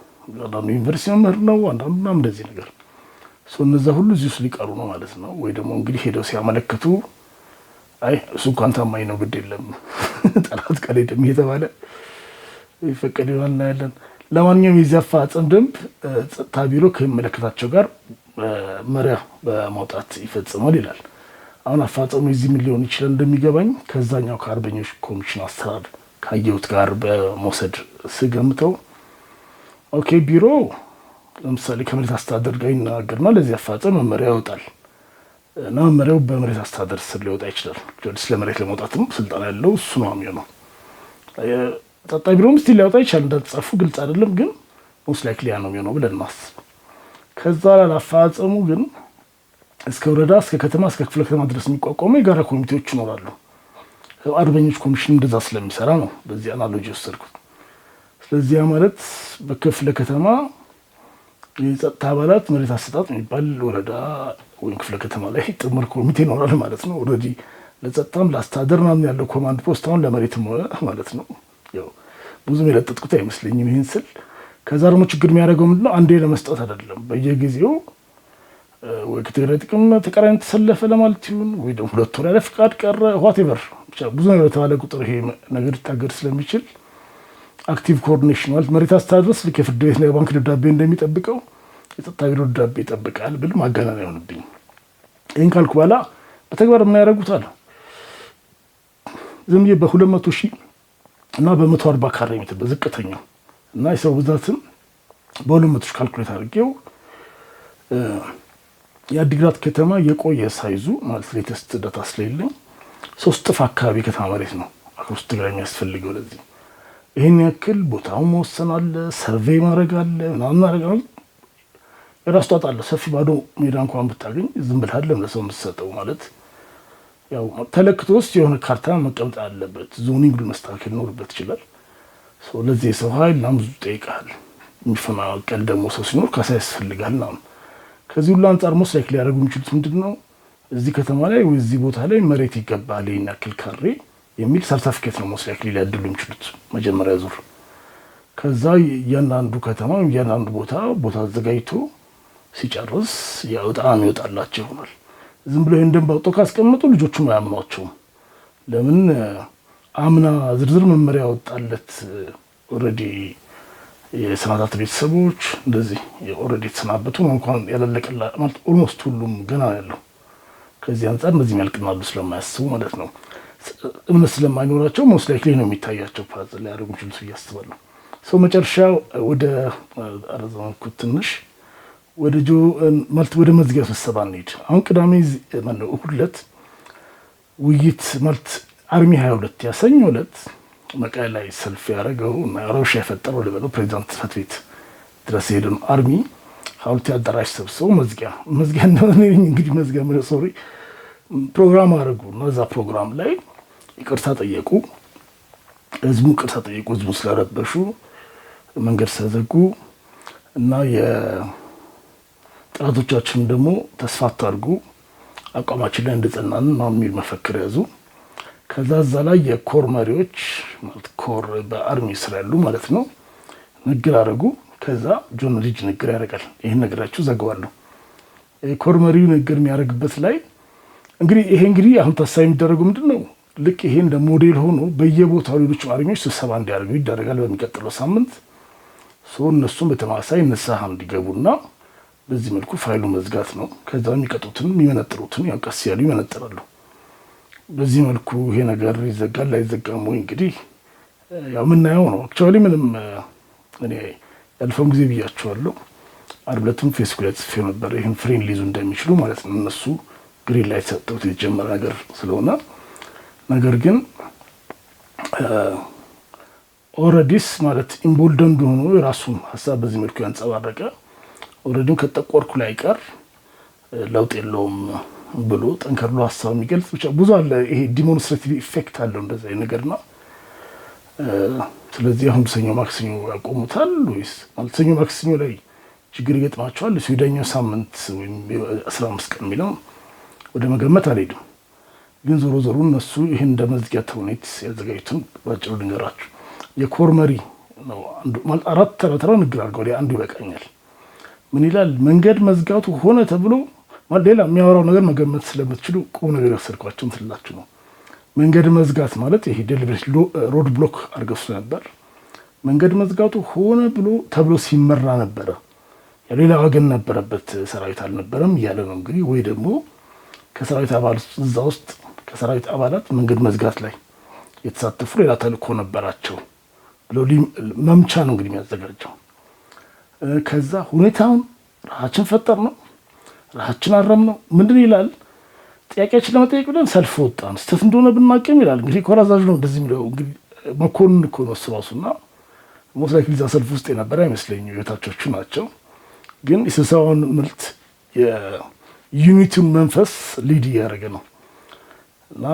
[SPEAKER 1] አንዳንዱ ዩኒቨርሲቲ መምህር ነው፣ አንዳንዱ ምናምን እንደዚህ ነገር። እነዛ ሁሉ እዚህ ውስጥ ሊቀሩ ነው ማለት ነው። ወይ ደግሞ እንግዲህ ሄደው ሲያመለክቱ አይ እሱ እንኳን ታማኝ ነው፣ ግድ የለም፣ ጠላት ቀን ሄደም እየተባለ ይፈቀድ ይሆናል፣ እናያለን። ለማንኛውም የዚህ አፈጻጸም ደንብ ጸጥታ ቢሮ ከሚመለከታቸው ጋር መመሪያ በማውጣት ይፈጽማል ይላል። አሁን አፈጻጸሙ የዚህ ምን ሊሆን ይችላል እንደሚገባኝ ከዛኛው ከአርበኞች ኮሚሽን አሰራር ካየሁት ጋር በመውሰድ ስገምተው፣ okay፣ ቢሮ ለምሳሌ ከመሬት አስተዳደር ጋር ይነጋገርና ለዚህ አፈጻጸም መመሪያ ያወጣል እና መመሪያው በመሬት አስተዳደር ስር ሊወጣ ይችላል። ስለ መሬት ለመውጣትም ስልጣን ያለው እሱ ነው የሚሆነው። ጸጥታ ቢሮም still ሊያወጣ ይችላል። እንዳልተጻፉ ግልጽ አይደለም፣ ግን most likely ያ ነው የሚሆነው ብለን ማስብ። ከዛ ላላፈጻጸሙ ግን እስከ ወረዳ፣ እስከ ከተማ፣ እስከ ክፍለ ከተማ ድረስ የሚቋቋሙ የጋራ ኮሚቴዎች ይኖራሉ። አርበኞች ኮሚሽን እንደዛ ስለሚሰራ ነው በዚህ analogy የወሰድኩት። ስለዚህ ያ ማለት በክፍለ ከተማ የጸጥታ አባላት መሬት አሰጣጥ የሚባል ወረዳ ወይም ክፍለ ከተማ ላይ ጥምር ኮሚቴ ይኖራል ማለት ነው። Already ለጸጥታም ለአስተዳደር ምናምን ያለው command post አሁን ለመሬትም ሆነ ማለት ነው። ያው ብዙም የለጠጥኩት አይመስለኝም ይህን ስል። ከዛ ደግሞ ችግር የሚያደርገው ምንድነው? አንዴ ለመስጠት አይደለም፣ በየጊዜው ወይ ከትግራይ ጥቅም ተቃራኒ ተሰለፈ ለማለት ይሁን ወይ ደግሞ 2 ወር ያለ ፍቃድ ቀረ፣ whatever፣ ብቻ ብዙ ነገር በተባለ ቁጥር ይሄ ነገር ሊታገድ ስለሚችል active coordination ማለት መሬት አስተዳደር ልክ የፍርድ ቤትና የባንክ ደብዳቤ እንደሚጠብቀው የጸጥታ ቢሮ ደብዳቤ ይጠብቃል ብል ማጋነን አይሆንብኝም። ይህን ካልኩ በኋላ በተግባር ምን ያደርጉታል? ዝም ብዬ በ200,000 እና በ140 ካሬ ሜትር በዝቅተኛው እና የሰው ብዛትን በ200,000 calculate አድርጌው የአዲግራት ከተማ የቆየ size ኡ ማለት latest data ስለሌለኝ 3 እጥፍ አካባቢ ከተማ መሬት ነው across ትግራይ የሚያስፈልገው። ለዚህ ይህን ያክል ቦታውን መወሰን አለ፣ survey ማድረግ አለ፣ ምናምን ማድረግ አለ። የራሱ ጣጣ አለ። ሰፊ ባዶ ሜዳ እንኳን ብታገኝ ዝም ብለህ አይደለም ለሰው የምትሰጠው። ማለት ያው ተለክቶ ውስጥ የሆነ ካርታ መቀመጥ አለበት። Zoning መስተካከል ሊኖርበት ይችላል። ለዚህ የሰው ኃይል ምናምን ብዙ ይጠይቃል። የሚፈናቀል ደግሞ ሰው ሲኖር ካሳ ያስፈልጋል ምናምን። ከዚህ ሁሉ አንጻር most likely ሊያደርጉ የሚችሉት ምንድን ነው? እዚህ ከተማ ላይ ወይ እዚህ ቦታ ላይ መሬት ይገባል ይህን ያክል ካሬ የሚል ሰርተፊኬት ነው most likely ሊያድሉ የሚችሉት መጀመሪያ ዙር። ከዛ እያንዳንዱ ከተማ እያንዳንዱ ቦታ ቦታ አዘጋጅቶ ሲጨርስ ያው ዕጣ ይወጣላቸው ይሆናል። ዝም ብሎ ይህን ደንብ አውጥቶ ካስቀመጡ ልጆቹም አያምኗቸውም። ለምን አምና ዝርዝር መመሪያ ያወጣለት already የሰማዕታት ቤተሰቦች እንደዚህ already የተሰናበቱ እንኳን ያላለቀላ ማለት almost ሁሉም ገና ያለው ከዚህ አንጻር እንደዚህ የሚያልቅናሉ ስለማያስቡ ማለት ነው፣ እምነት ስለማይኖራቸው most likely ነው የሚታያቸው path ሊያደርጉ የሚችሉት ብዬ አስባለሁ። So መጨረሻ ወደ አረዘመንኩት ትንሽ፣ ወደ ጆ ማለት ወደ መዝጊያ ስብሰባ እንሂድ። አሁን ቅዳሜ ማነው እሑድ ዕለት ውይይት ማለት army 22 ያሰኞ ዕለት መቀሌ ላይ ሰልፍ ያደረገው እና ረብሻ የፈጠረው ልበለው ፕሬዚዳንት ጽሕፈት ቤት ድረስ የሄደ ነው። Army ሐውልቲ አዳራሽ ሰብስበው መዝጊያ መዝጊያ እንግዲህ መዝጊያ sorry ፕሮግራም አደረጉ እና እዛ ፕሮግራም ላይ ይቅርታ ጠየቁ። ህዝቡ ይቅርታ ጠየቁ። ህዝቡ ስለረበሹ፣ መንገድ ስለዘጉ እና የጠላቶቻችን ደግሞ ተስፋ አታርጉ፣ አቋማችን ላይ እንደጸናን ነው የሚል መፈክር ያዙ። ከዛ እዛ ላይ የኮር መሪዎች ማለት ኮር በ army ስር ያሉ ማለት ነው ንግግር አደረጉ። ከዛ ጆን ሪጅ ንግግር ያደርጋል። ይህን ነገራችሁ ዘግባለሁ። የኮር መሪው ንግግር የሚያደርግበት ላይ እንግዲህ ይሄ እንግዲህ አሁን ታሳቢ የሚደረገው ምንድን ነው? ልክ ይሄ እንደ ሞዴል ሆኖ በየቦታው ሌሎች army ዎች ስብሰባ እንዲያደርጉ ይደረጋል በሚቀጥለው ሳምንት። So እነሱም በተመሳሳይ ንስሐ እንዲገቡና በዚህ መልኩ ፋይሉ መዝጋት ነው። ከዛ የሚቀጡትን የሚመነጥሩትን ያው ቀስ ያሉ ይመነጥራሉ። በዚህ መልኩ ይሄ ነገር ይዘጋል አይዘጋም ወይ እንግዲህ ያው የምናየው ነው። Actually ምንም እኔ ያለፈውን ጊዜ ብያቸዋለሁ። ዓርብ ዕለትም ፌስቡክ ላይ ጽፌው ነበር። ይህን ፍሬን ሊይዙ እንደሚችሉ ማለት ነው። እነሱ green light ሰጥተውት የተጀመረ ነገር ስለሆነ፣ ነገር ግን already ስ ማለት emboldened ሆኖ የራሱን ሀሳብ በዚህ መልኩ ያንጸባረቀ already ም ከጠቆርኩ ላይ ቀር ለውጥ የለውም ብሎ ጠንከር ብሎ ሀሳብ የሚገልጽ ብቻ ብዙ አለ። ይሄ demonstrative effect አለው እንደዚህ ነገርና ስለዚህ አሁን ሰኞ ማክሰኞ ያቆሙታል ወይስ ማለት ሰኞ ማክሰኞ ላይ ችግር ይገጥማቸዋል? ወዲያኛው ሳምንት ወይም 15 ቀን የሚለው ወደ መገመት አልሄድም። ግን ዞሮ ዞሮ እነሱ ይህን እንደ መዝጊያ ተውኔት ያዘጋጁትን ባጭሩ ልንገራችሁ። የኮር መሪ ነው ማለት አራት ተራ ተራ ንግግር አድርገዋል። አንዱ ይበቃኛል። ምን ይላል? መንገድ መዝጋቱ ሆነ ተብሎ ሌላ የሚያወራው ነገር መገመት ስለምትችሉ ቁም ነገር የወሰድኳቸው ትላችሁ ነው። መንገድ መዝጋት ማለት ይሄ deliberate road block አድርገው ስለነበር መንገድ መዝጋቱ ሆነ ብሎ ተብሎ ሲመራ ነበረ። ሌላ ወገን ነበረበት፣ ሰራዊት አልነበረም እያለ ነው እንግዲህ። ወይ ደግሞ ከሰራዊት አባል እዛ ውስጥ ከሰራዊት አባላት መንገድ መዝጋት ላይ የተሳተፉ ሌላ ተልእኮ ነበራቸው ብሎ መምቻ ነው እንግዲህ የሚያዘጋጀው። ከዛ ሁኔታውን ራሳችን ፈጠር ነው፣ ራሳችን አረም ነው ምንድን ይላል። ጥያቄያችን ለመጠየቅ ብለን ሰልፍ ወጣን፣ ስህተት እንደሆነ ብናቅም ይላል። እንግዲህ ኮር አዛዥ ነው እንደዚህ የሚለው፣ እንግዲህ መኮንን እኮ ነው እሱ ራሱና most likely እዛ ሰልፍ ውስጥ የነበረ አይመስለኝም። የበታቾቹ ናቸው። ግን የስብሰባውን ምልት የ unit ኡን መንፈስ lead እያደረገ ነው እና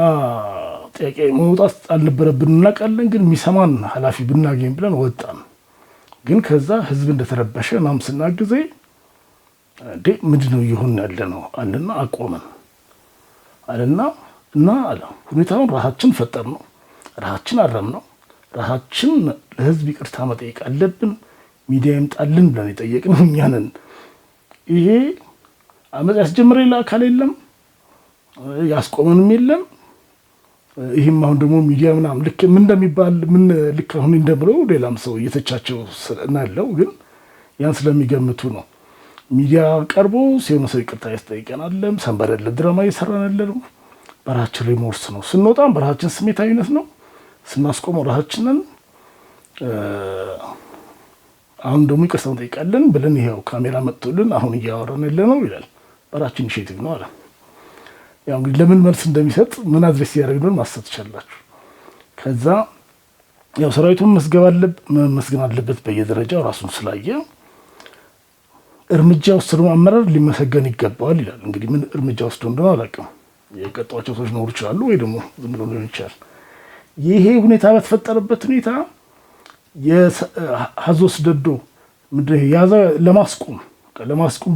[SPEAKER 1] ጥያቄ መውጣት አልነበረብን እናውቃለን፣ ግን የሚሰማን ኃላፊ ብናገኝ ብለን ወጣን። ግን ከዛ ህዝብ እንደተረበሸ ምናምን ስናግ ጊዜ እንዴ ምንድን ነው እየሆን ያለ ነው አለና አቆመን አለና እና አለ ሁኔታውን ራሳችን ፈጠር ነው፣ ራሳችን አረም ነው፣ ራሳችን ለህዝብ ይቅርታ መጠየቅ አለብን። ሚዲያ ይምጣልን ብለን የጠየቅነው እኛ ነን። ይሄ አመፅ ያስጀመረ ሌላ አካል የለም፣ ያስቆመንም የለም። ይህም አሁን ደግሞ ሚዲያ ምናምን ልክ ምን እንደሚባል ምን ልክ አሁን እንደምለው ሌላም ሰው እየተቻቸው እናያለው፣ ግን ያን ስለሚገምቱ ነው። ሚዲያ ቀርቦ ሲሆነ ሰው ይቅርታ ያስጠይቀናለም። ሰንበር ያለ ድራማ እየሰራን ያለ ነው። በራሳችን remorse ነው። ስንወጣም በራሳችን ስሜታዊነት ነው። ስናስቆመው ራሳችንን፣ አሁን ደግሞ ይቅርታ እንጠይቃለን ብለን ይኸው ካሜራ መጥቶልን አሁን እያወራን ያለ ነው ይላል። በራሳችን initiative ነው አለ። ያው እንግዲህ ለምን መልስ እንደሚሰጥ፣ ምን address እያደረግ እንደሆነ ማሰብ ትችላላችሁ። ከዛ ያው ሰራዊቱን መመስገን አለበት፣ በየደረጃው ራሱን ስላየ እርምጃ ወሰደው አመራር ሊመሰገን ይገባዋል ይላል። እንግዲህ ምን እርምጃ ወስዶ እንደሆነ አላውቅም። የቀጧቸው ሰዎች ኖሩ ይችላሉ፣ ወይ ደግሞ ዝም ብሎ ሊሆን ይችላል። ይሄ ሁኔታ በተፈጠረበት ሁኔታ የሀዞስ ደዶ ምንድን ነው ያዘ ለማስቆም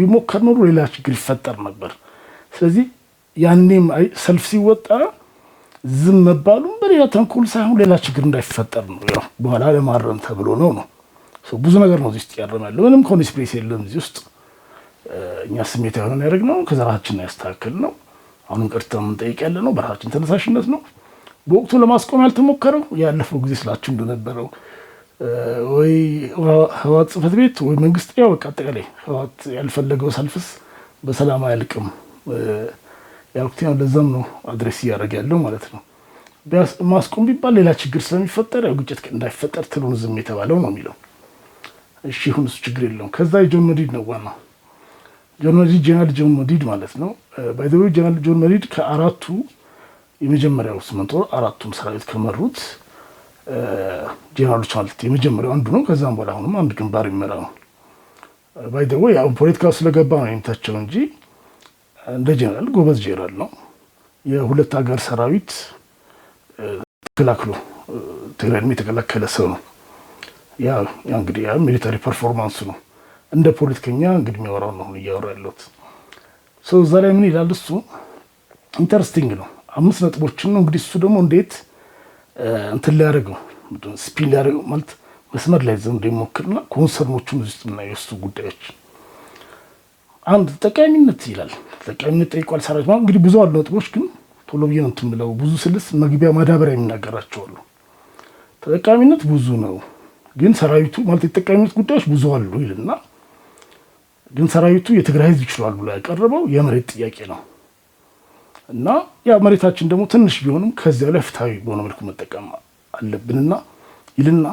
[SPEAKER 1] ቢሞከር ኖሮ ሌላ ችግር ይፈጠር ነበር። ስለዚህ ያኔም ሰልፍ ሲወጣ ዝም መባሉም በሌላ ተንኮል ሳይሆን ሌላ ችግር እንዳይፈጠር ነው። ያው በኋላ ለማረም ተብሎ ነው። ብዙ ነገር ነው እዚህ ውስጥ ያረም ያለው። ምንም conspiracy የለም እዚህ ውስጥ። እኛ ስሜት የሆነን ያደረግነው ከዛ ራሳችን ያስተካከል ነው። አሁንም ይቅርታ የምንጠይቅ ያለ ነው በራሳችን ተነሳሽነት ነው። በወቅቱ ለማስቆም ያልተሞከረው ያለፈው ጊዜ ስላችሁ እንደነበረው ወይ ህወሓት ጽሕፈት ቤት ወይ መንግስት፣ ያው በቃ አጠቃላይ ህወሓት ያልፈለገው ሰልፍስ በሰላም አያልቅም ያልኩት ያው ለዛም ነው address እያደረገ ያለው ማለት ነው። ማስቆም ቢባል ሌላ ችግር ስለሚፈጠር ያው ግጭት እንዳይፈጠር ትሉን ዝም የተባለው ነው የሚለው። እሺ ይሁን፣ እሱ ችግር የለውም። ከዛ የጆን መዲድ ነው ዋናው። ጆን መዲድ፣ ጀነራል ጆን መዲድ ማለት ነው። By the way ጀነራል ጆን መዲድ ከአራቱ የመጀመሪያው 8 ወር አራቱም ሰራዊት ከመሩት ጀነራሎች ማለት የመጀመሪያው አንዱ ነው። ከዛም በኋላ አሁንም አንድ ግንባር የሚመራ ነው። By the way ያው ፖለቲካ ስለገባ ነው የሚተቸው እንጂ እንደ ጀነራል ጎበዝ ጀነራል ነው። የሁለት ሀገር ሰራዊት ተከላክሎ ትግራይንም የተከላከለ ሰው ነው። ያ እንግዲህ ያ military performance ኡ ነው። እንደ ፖለቲከኛ እንግዲህ የሚያወራው ነው አሁን እያወራ ያለሁት። So እዛ ላይ ምን ይላል እሱ? Interesting ነው። አምስት ነጥቦችን ነው እንግዲህ። እሱ ደግሞ እንዴት እንትን ሊያደርገው፣ spin ሊያደርገው፣ ማለት መስመር ላይ ዘንድ እንደሚሞክርና concern ኦቹን ውስጥ የምናየው የእሱ ጉዳዮች፣ አንድ ተጠቃሚነት ይላል። ተጠቃሚነት ጠይቋል ሰራዊት ማለት። እንግዲህ ብዙ አሉ ነጥቦች፣ ግን ቶሎ ብዬ ነው እንትን ብለው ብዙ ስልስ መግቢያ ማዳበሪያ የሚናገራቸው አሉ። ተጠቃሚነት ብዙ ነው፣ ግን ሰራዊቱ ማለት የተጠቃሚነት ጉዳዮች ብዙ አሉ ይልና ግን ሰራዊቱ የትግራይ ህዝብ ይችላል ብሎ ያቀረበው የመሬት ጥያቄ ነው እና ያ መሬታችን ደግሞ ትንሽ ቢሆንም ከዚያ ላይ ፍትሐዊ በሆነ መልኩ መጠቀም አለብንና ይልና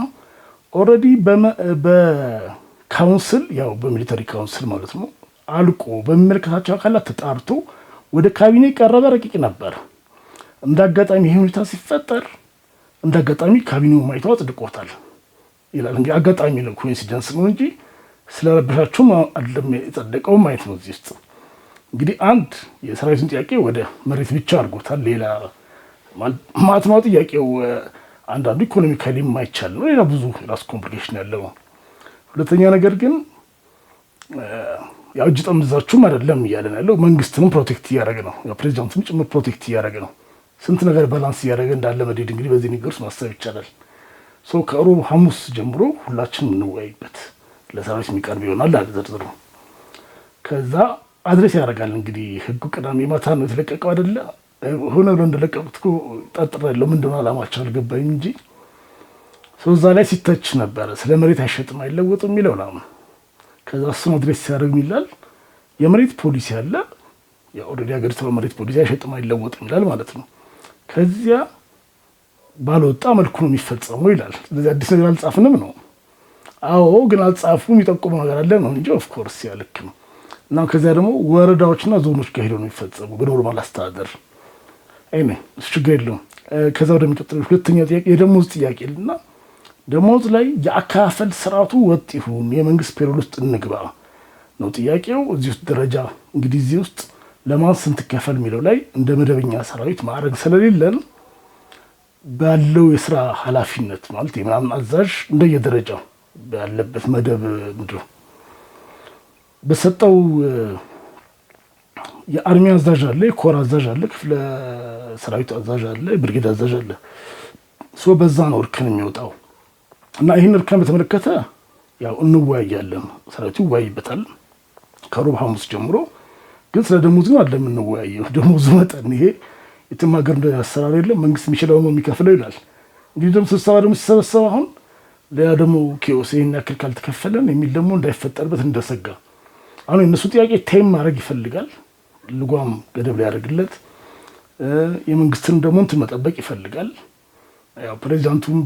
[SPEAKER 1] already በ council፣ ያው በ military council ማለት ነው፣ አልቆ በሚመለከታቸው አካላት ተጣርቶ ወደ ካቢኔ የቀረበ ረቂቅ ነበር። እንደ አጋጣሚ ይሄ ሁኔታ ሲፈጠር እንደ አጋጣሚ ካቢኔው ማይቶ አጽድቆታል ይላል። እንግዲህ አጋጣሚ ነው፣ coincidence ነው እንጂ ስለረበሻችሁም አይደለም የጸደቀው ማየት ነው። እዚህ ውስጥ እንግዲህ አንድ የሰራዊቱን ጥያቄ ወደ መሬት ብቻ አድርጎታል። ሌላ ማለት ነው ጥያቄው አንዳንዱ economically የማይቻል ነው። ሌላ ብዙ ራሱ complication ያለው ነው። ሁለተኛ ነገር ግን ያው እጅ ጠምዛችሁም አይደለም እያለን ያለው መንግስትንም protect እያደረገ ነው። ፕሬዚዳንቱም ጭምር protect እያደረገ ነው። ስንት ነገር balance እያደረገ እንዳለ መዲድ እንግዲህ በዚህ ንግግር ውስጥ ማሰብ ይቻላል። So ከሮብ ሐሙስ ጀምሮ ሁላችንም እንወያይበት፣ ለሰራዊት የሚቀርብ ይሆናል አለ ዝርዝሩ። ከዛ address ያደርጋል። እንግዲህ ህጉ ቅዳሜ ማታ ነው የተለቀቀው አይደለ? ሆነ ብሎ እንደለቀቁት እኮ ጠርጥሬያለሁ። ምንድን ነው አላማቸው አልገባኝም እንጂ ሰው እዛ ላይ ሲተች ነበረ። ስለ መሬት አይሸጥም አይለወጥም የሚለው ነው። ከዛ እሱን address ሲያደርግ ይላል የመሬት ፖሊሲ አለ። Already ሀገሪቷ መሬት ፖሊሲ አይሸጥም አይለወጥም ይላል ማለት ነው። ከዚያ ባልወጣ መልኩ ነው የሚፈጸመው ይላል። ስለዚህ አዲስ ነገር አልጻፍንም ነው። አዎ፣ ግን አልጻፉም የሚጠቁመው ነገር አለ ነው እንጂ of course ያ ልክ ነው። እና ከዚያ ደግሞ ወረዳዎችና ዞኖች ጋር ሄደው ነው የሚፈጸሙ በ normal አስተዳደር። አይ እሱ ችግር የለውም። ከዛ ወደሚቀጥለው ሁለተኛው ጥያቄ የደሞዝ ጥያቄ እና ደሞዝ ላይ የአከፋፈል ስርዓቱ ወጥ ይሁን፣ የመንግስት payroll ውስጥ እንግባ ነው ጥያቄው። እዚህ ውስጥ ደረጃ እንግዲህ እዚህ ውስጥ ለማን ስንት ከፈል የሚለው ላይ እንደ መደበኛ ሰራዊት ማዕረግ ስለሌለን ባለው የስራ ኃላፊነት ማለት የምናምን አዛዥ እንደየደረጃው ባለበት መደብ ምንድን ነው በሰጠው የ army አዛዥ አለ፣ የኮር አዛዥ አለ፣ ክፍለ ሰራዊት አዛዥ አለ፣ የብርጌድ አዛዥ አለ። So በዛ ነው እርከን የሚወጣው እና ይህን እርከን በተመለከተ ያው እንወያያለን፣ ሰራዊቱ ይወያይበታል ከሮብ ሐሙስ ጀምሮ። ግን ስለ ደሞዝ ግን አይደለም የምንወያየው። ደሞዙ መጠን ይሄ የትም ሀገር እንደ አሰራር የለም፣ መንግስት የሚችለው ነው የሚከፍለው ይላል። እንግዲህ ደግሞ ስብሰባ ደግሞ ሲሰበሰብ አሁን ሌላ ደግሞ chaos፣ ይህን ያክል ካልተከፈለን የሚል ደግሞ እንዳይፈጠርበት እንደሰጋ አሁን የእነሱ ጥያቄ tame ማድረግ ይፈልጋል። ልጓም ገደብ ሊያደርግለት የመንግስትን ደግሞ እንትን መጠበቅ ይፈልጋል። ያው ፕሬዚዳንቱም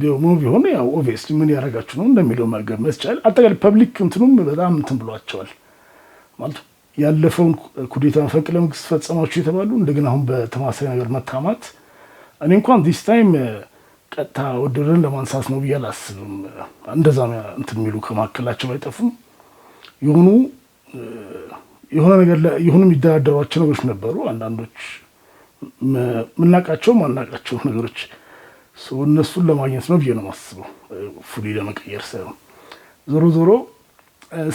[SPEAKER 1] ቢሆን ያው obviously ምን ያደረጋችሁ ነው እንደሚለው መገመት ይቻላል። አጠቃላይ public እንትኑም በጣም እንትን ብሏቸዋል። ማለት ያለፈውን ኩዴታ፣ መፈንቅለ መንግስት ፈጸማችሁ የተባሉ እንደገና አሁን በተመሳሳይ ነገር መታማት፣ እኔ እንኳን this time ቀጥታ ወደረን ለማንሳት ነው ብዬ አላስብም። እንደዛ እንትን የሚሉ ከመካከላቸው አይጠፉም። የሆኑ የሆነ ነገር የሆኑ የሚደራደሯቸው ነገሮች ነበሩ። አንዳንዶች የምናውቃቸው ማናውቃቸው ነገሮች፣ እነሱን ለማግኘት ነው ብዬ ነው የማስበው፣ fully ለመቀየር ሳይሆን ዞሮ ዞሮ።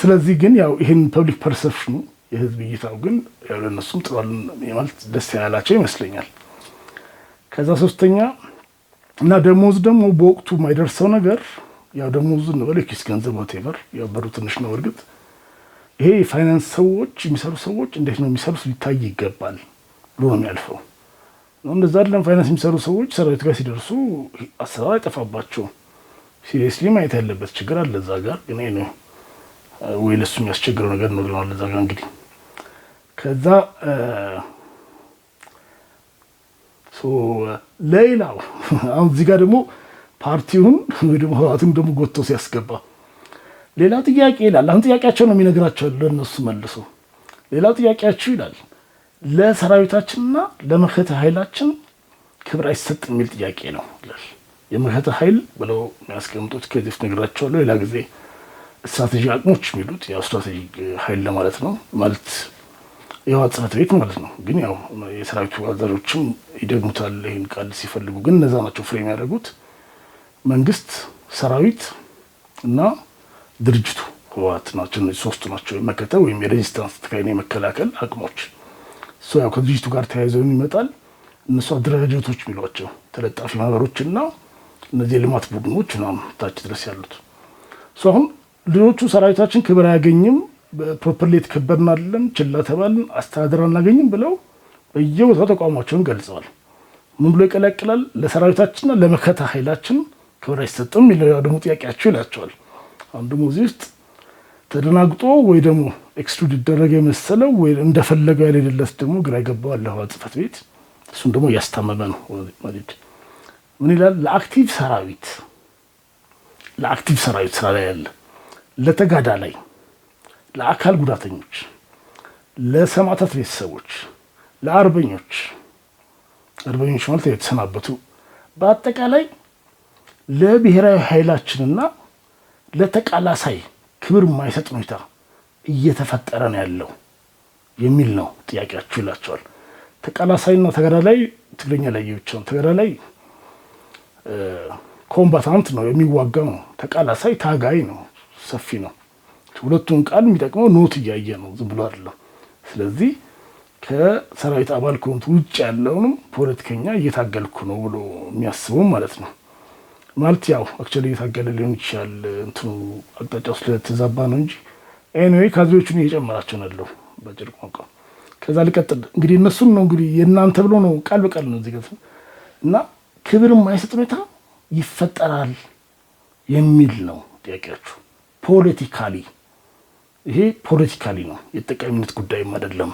[SPEAKER 1] ስለዚህ ግን ያው ይህን public perception ኑ፣ የህዝብ እይታው ግን ያው ለእነሱም ጥሩ ማለት ደስ ያላቸው ይመስለኛል። ከዛ ሶስተኛ እና ደሞዝ ደግሞ በወቅቱ የማይደርሰው ነገር፣ ያው ደሞዙ እንበለው የኪስ ገንዘብ whatever፣ ያው በሩ ትንሽ ነው። እርግጥ ይሄ የፋይናንስ ሰዎች፣ የሚሰሩ ሰዎች እንዴት ነው የሚሰሩት ሊታይ ይገባል ብሎ ነው የሚያልፈው። እንደዛ አይደለም። ፋይናንስ የሚሰሩ ሰዎች ሰራዊት ጋር ሲደርሱ አሰራር አይጠፋባቸውም። Seriously ማየት ያለበት ችግር አለ እዛ ጋር፣ ግን ነው ወይ ለሱ የሚያስቸግረው ነገር ነው ብለዋል እዛ ጋር። እንግዲህ ከዛ ሌላው አሁን እዚህ ጋር ደግሞ ፓርቲውን ወይ ደግሞ ህወሓትን ደግሞ ጎትቶ ሲያስገባ ሌላው ጥያቄ ይላል። አሁን ጥያቄያቸው ነው የሚነግራቸው ለእነሱ መልሶ። ሌላው ጥያቄያችሁ ይላል፣ ለሰራዊታችንና ለመከተ ኃይላችን ክብር አይሰጥም የሚል ጥያቄ ነው ይላል። የመከተ ኃይል ብለው የሚያስቀምጡት ከዚህ በፊት ነግራቸዋለሁ። ሌላ ጊዜ ስትራቴጂ አቅሞች የሚሉት ያው ስትራቴጂ ኃይል ለማለት ነው፣ ማለት የህወሓት ጽሕፈት ቤት ማለት ነው። ግን ያው የሰራዊቱ አዛዦችም ይደግሙታል ይህን ቃል ሲፈልጉ። ግን እነዛ ናቸው frame ያደረጉት፣ መንግስት፣ ሰራዊት እና ድርጅቱ ህወሓት ናቸው። እነዚህ ሶስቱ ናቸው መከተ ወይም የ resistance ትግራይን የመከላከል አቅሞች። እሱ ያው ከድርጅቱ ጋር ተያይዘው ይመጣል። እነሱ አደረጃጀቶች የሚሏቸው ተለጣፊ ማህበሮች እና እነዚህ የልማት ቡድኖች ምናምን ታች ድረስ ያሉት። አሁን ልጆቹ ሰራዊታችን ክብር አያገኝም፣ properly የተከበርን አይደለም፣ ችላ ተባልን፣ አስተዳደር አናገኝም ብለው በየቦታው ተቋማቸውን ገልጸዋል። ምን ብሎ ይቀላቅላል? ለሰራዊታችንና ለመከታ ኃይላችን ክብር አይሰጥም የሚለው ደግሞ ጥያቄያቸው ይላቸዋል። አሁን ደግሞ እዚህ ውስጥ ተደናግጦ ወይ ደግሞ exclude ይደረገ የመሰለው ወይ እንደፈለገው ያልሄደለት ደግሞ ግራ የገባው አለ ህወሓት ጽሕፈት ቤት። እሱን ደግሞ እያስታመመ ነው። ምን ይላል? ለ active ሰራዊት፣ ስራ ላይ ያለ፣ ለተጋዳላይ፣ ለአካል ጉዳተኞች፣ ለሰማዕታት ቤተሰቦች፣ ለአርበኞች፣ አርበኞች ማለት የተሰናበቱ፣ በአጠቃላይ ለብሔራዊ ኃይላችንና ለተቃላሳይ ክብር የማይሰጥ ሁኔታ እየተፈጠረ ነው ያለው የሚል ነው ጥያቄያችሁ ይላቸዋል። ተቃላሳይና ተጋዳላይ ትግርኛ ላይ ብቻ ነው። ተጋዳላይ combatant ነው፣ የሚዋጋው ነው። ተቃላሳይ ታጋይ ነው፣ ሰፊ ነው። ሁለቱን ቃል የሚጠቅመው note እያየ ነው፣ ዝም ብሎ አይደለም። ስለዚህ ከሰራዊት አባል ከሆኑት ውጭ ያለውንም ፖለቲከኛ እየታገልኩ ነው ብሎ የሚያስበው ማለት ነው። ማለት ያው actually እየታገለ ሊሆን ይችላል፣ እንትኑ አቅጣጫው ስለተዛባ ነው እንጂ። Anyway ካድሬዎቹን እየጨመራቸው ነው ያለው በአጭር ቋንቋ። ከዛ ልቀጥል እንግዲህ፣ እነሱን ነው እንግዲህ የእናንተ ብሎ ነው፣ ቃል በቃል ነው እዚህ ጋር። እና ክብር የማይሰጥ ሁኔታ ይፈጠራል የሚል ነው ጥያቄያችሁ። Politically፣ ይሄ politically ነው፣ የተጠቃሚነት ጉዳይም አይደለም።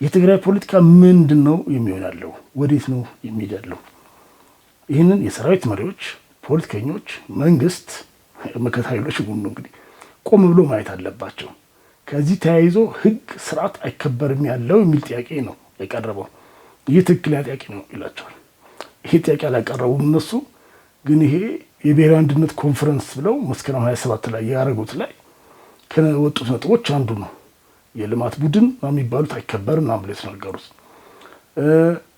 [SPEAKER 1] የትግራይ ፖለቲካ ምንድን ነው የሚሆን ያለው? ወዴት ነው የሚሄድ ያለው? ይህንን የሰራዊት መሪዎች፣ ፖለቲከኞች፣ መንግስት፣ መከታ ኃይሎች ሁሉ እንግዲህ ቆም ብሎ ማየት አለባቸው። ከዚህ ተያይዞ ህግ ስርዓት አይከበርም ያለው የሚል ጥያቄ ነው የቀረበው። ይህ ትክክለኛ ጥያቄ ነው ይላቸዋል። ይሄ ጥያቄ አላቀረቡም እነሱ፣ ግን ይሄ የብሔራዊ አንድነት ኮንፈረንስ ብለው መስከረም 27 ላይ ያደረጉት ላይ ከወጡት ነጥቦች አንዱ ነው። የልማት ቡድን የሚባሉት አይከበርም ምናምን ብለው የተናገሩት፣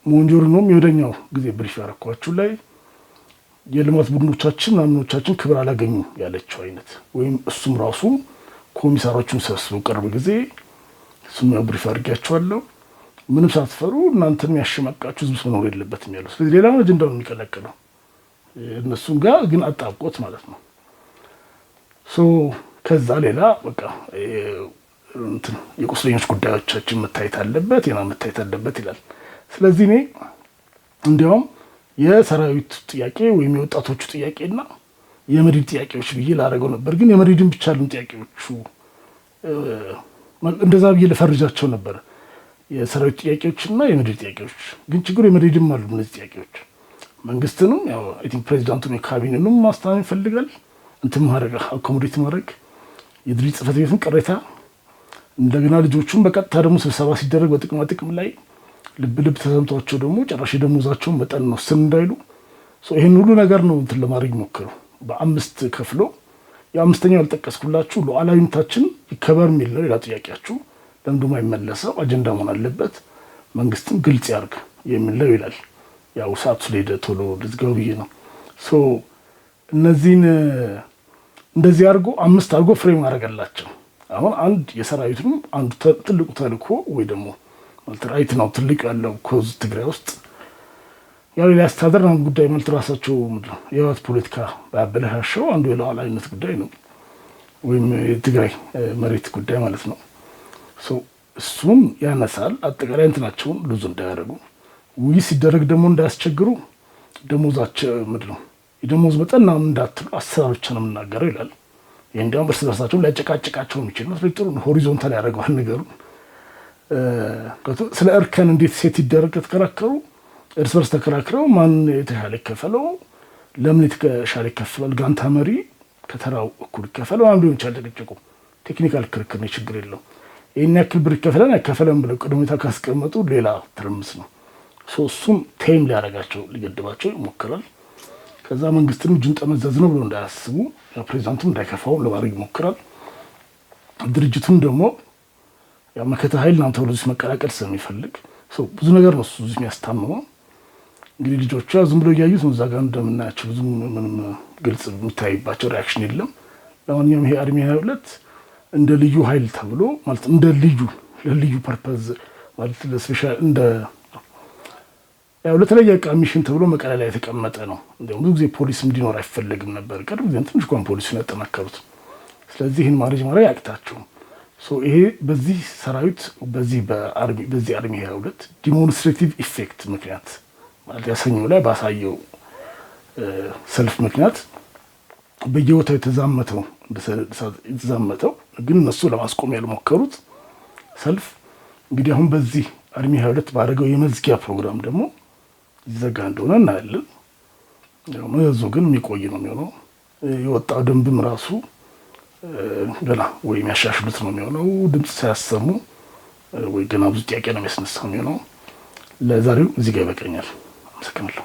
[SPEAKER 1] ሞንጆሪኖም የወደኛው ጊዜ brief ያረኳችሁ ላይ የልማት ቡድኖቻችን ምናምኖቻችን ክብር አላገኙም ያለችው አይነት፣ ወይም እሱም ራሱ ኮሚሳሮቹን ሰብስበው ቅርብ ጊዜ እሱም ያው brief አድርጊያቸዋለሁ። ምንም ሳትፈሩ እናንተን የሚያሸማቅቃችሁ ህዝብ መኖር የለበትም ያለው። ስለዚህ ሌላ አጀንዳውን የሚቀላቅለው እነሱም ጋር ግን አጣብቆት ማለት ነው። So ከዛ ሌላ በቃ እንትን የቁስለኞች ጉዳዮቻችን መታየት አለበት፣ ና መታየት አለበት ይላል። ስለዚህ እኔ እንዲያውም የሰራዊቱ ጥያቄ ወይም የወጣቶቹ ጥያቄና የመዲድ ጥያቄዎች ብዬ ላደርገው ነበር። ግን የመዲድን ብቻ ልን ጥያቄዎቹ እንደዛ ብዬ ልፈርጃቸው ነበር። የሰራዊት ጥያቄዎችና የመሬት ጥያቄዎች ግን ችግሩ የመሬትም አሉ። እነዚህ ጥያቄዎች መንግስትንም ያው I think ፕሬዚዳንቱን የካቢኔንም ማስታመም ይፈልጋል፣ እንትን ማድረግ፣ accommodate ማድረግ፣ የድርጅት ጽሕፈት ቤቱን ቅሬታ፣ እንደገና ልጆቹን በቀጥታ ደግሞ ስብሰባ ሲደረግ በጥቅማ ጥቅም ላይ ልብ ልብ ተሰምቷቸው ደግሞ ጭራሽ የደሞዛቸውን መጠን ነው ስን እንዳይሉ፣ ይህን ሁሉ ነገር ነው እንትን ለማድረግ ይሞክሩ። በአምስት ከፍሎ የአምስተኛው ያልጠቀስኩላችሁ ሉዓላዊነታችን ይከበር የሚል ነው። ሌላ ጥያቄያችሁ ለምንድን የማይመለሰው አጀንዳ መሆን አለበት፣ መንግስትም ግልጽ ያርግ የሚል ነው ይላል። ያው ሰዓቱ ስለሄደ ቶሎ ልዝጋው ብዬ ነው። እነዚህን እንደዚህ አድርጎ አምስት አድርጎ frame አደረገላቸው። አሁን አንድ የሰራዊቱም አንዱ ትልቁ ተልእኮ ወይ ደግሞ ማለት right ነው ትልቅ ያለው cause ትግራይ ውስጥ ያው ሌላ አስተዳደር ጉዳይ ማለት ራሳቸው የህወሓት ፖለቲካ ባያበለሻሸው አንዱ የሉዓላዊነት ጉዳይ ነው፣ ወይም የትግራይ መሬት ጉዳይ ማለት ነው። እሱም ያነሳል። አጠቃላይ እንትናቸውን lose እንዳያደርጉ፣ ውይይት ሲደረግ ደግሞ እንዳያስቸግሩ፣ ደሞዛቸው ምንድን ነው የደሞዝ መጠን ምናምን እንዳትሉ አሰራር ብቻ ነው የምናገረው ይላል። ይህ እንዲያውም እርስ በርሳቸውም ሊያጨቃጭቃቸው የሚችል ነው። ስለዚህ ጥሩ horizontal ያደርገዋል ነገሩ። ስለ እርከን እንዴት set ይደረግ ከተከራከሩ እርስ በርስ ተከራክረው ማን የተሻለ ይከፈለው፣ ለምን የተሻለ ይከፈላል፣ ጋንታ መሪ ከተራው እኩል ይከፈለው ምናምን ሊሆን ይችላል። ጭቅጭቁ technical ክርክር ነው፣ ችግር የለው። ይህን ያክል ብር ይከፈለን አይከፈለን ብለው ቅድመ ሁኔታ ካስቀመጡ ሌላ ትርምስ ነው። እሱም tame ሊያደርጋቸው ሊገድባቸው ይሞክራል። ከዛ መንግስትንም እጁን ጠመዘዝ ነው ብሎ እንዳያስቡ፣ ፕሬዚዳንቱም እንዳይከፋው ለማድረግ ይሞክራል። ድርጅቱም ደግሞ መከታ ኃይል ናም ተብሎ እዚህ መቀላቀል ስለሚፈልግ ብዙ ነገር ነው እሱ እዚህ የሚያስታምመው። እንግዲህ ልጆቹ ዝም ብሎ እያዩት ነው። እዛ ጋር እንደምናያቸው ብዙ ምንም ግልጽ የሚታይባቸው reaction የለም። ለማንኛውም ይሄ army 22 እንደ ልዩ ኃይል ተብሎ ማለት እንደ ልዩ ለልዩ purpose ማለት ለ special እንደ ያው ለተለየ ዕቃ mission ተብሎ መቀሌ ላይ የተቀመጠ ነው። እንዲያውም ብዙ ጊዜ ፖሊስ እንዲኖር አይፈለግም ነበር። ቅርብ ጊዜ ትንሽ እንኳን ፖሊሱን ያጠናከሩት። ስለዚህ ይህን manage ማድረግ አያቅታቸውም። ይሄ በዚህ ሰራዊት በዚህ army 22 demonstrative effect ምክንያት ማለት ያሰኘው ላይ ባሳየው ሰልፍ ምክንያት በየቦታው የተዛመተው ግን እነሱ ለማስቆም ያልሞከሩት ሰልፍ እንግዲህ አሁን በዚህ army 22 ባደረገው የመዝጊያ ፕሮግራም ደግሞ ይዘጋ እንደሆነ እናያለን። ያው መዘዙ ግን የሚቆይ ነው የሚሆነው። የወጣው ደንብም ራሱ ገና ወይ የሚያሻሽሉት ነው የሚሆነው ድምፅ ሳያሰሙ፣ ወይ ገና ብዙ ጥያቄ ነው የሚያስነሳው የሚሆነው። ለዛሬው እዚህ ጋር ይበቃኛል። አመሰግናለሁ።